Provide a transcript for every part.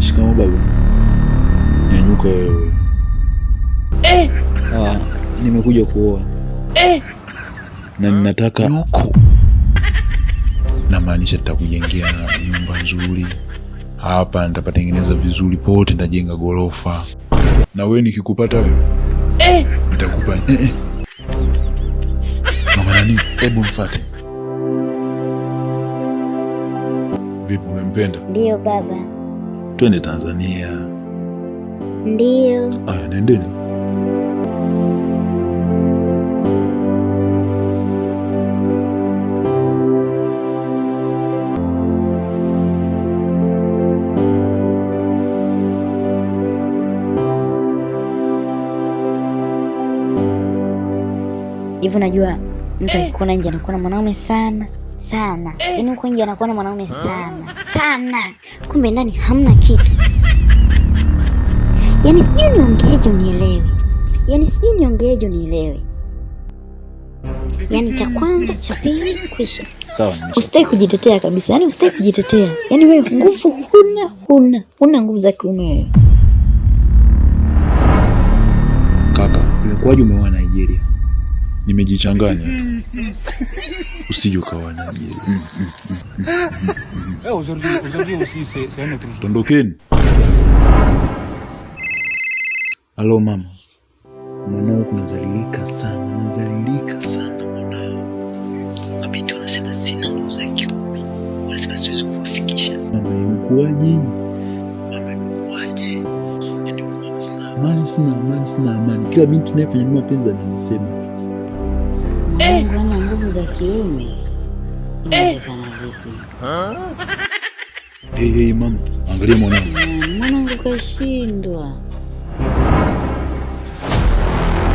Shikamoo baba. Nyanyuka wewe. Eh. Ah, nimekuja kuoa. Eh. Na ninataka yuko. Namaanisha nitakujengea nyumba nzuri. Hapa nitapatengeneza vizuri pote, nitajenga gorofa. Na wewe nikikupata wewe Eh. nitakupa eh. Mama nani, hebu mfuate. Vipi, umempenda? Ndiyo baba. Twende Tanzania. Ndiyo. Aya, nendeni. Hivi unajua mtu akikuona nje anakuona mwanaume sana sana. Yaani huko nje anakuona mwanaume sana sana, kumbe ndani hamna kitu. Yaani sijui niongeeje unielewe. Yaani sijui niongeeje unielewe. Yaani cha kwanza cha pili kwisha. Sawa, nimesha. Usitaki kujitetea kabisa. Yaani usitaki kujitetea. Yaani wewe nguvu huna, huna. Huna nguvu za kiume wewe. Kaka, imekuwaje umeoa Nigeria? Nimejichanganya tu. Usije ukawa Nigeria. Aujourd'hui aussi, c'est un autre jour. Tondokeni. Halo mama. Mwanao kunazalilika sana, nazalilika sana mwanao. Mabinti wanasema sina nguvu za kiume, wanasema siwezi kuwafikisha. Mama, imekuwaje? Mama, imekuwaje? Yaani mama, sina amani, sina amani, sina amani. Kila binti nayefanya naye mapenzi ananisema. Mwanangu hana nguvu za kiume. Inawezekana vipi? Hey, hey mama, angalia mwanangu. Mwanangu kashindwa.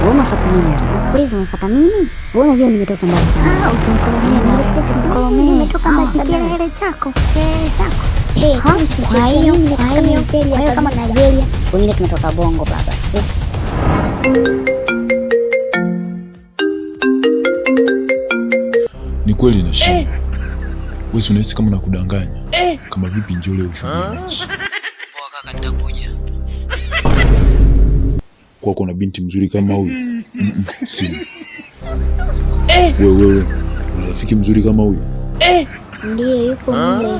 Wewe umefuata nini hapa? Nakuuliza umefuata nini? Wewe unajua nimetoka mbali sana. Ah, usimkoromee. Usimkoromee. Nimetoka mbali sana. Kelele chako. Kelele chako. Hey, Ha? kwa hiyo, kwa hiyo, kwa hiyo kama Nigeria, wengine tumetoka Bongo baba. Ni kweli na shida. Wewe si unahisi kama nakudanganya? Kama vipi njoo leo ushuhudie mechi. Poa kaka, nitakuja. Kwa kuna binti mzuri kama huyu? Sina. Wewe wewe, una rafiki mzuri kama huyu? Ndiyo, yupo mle.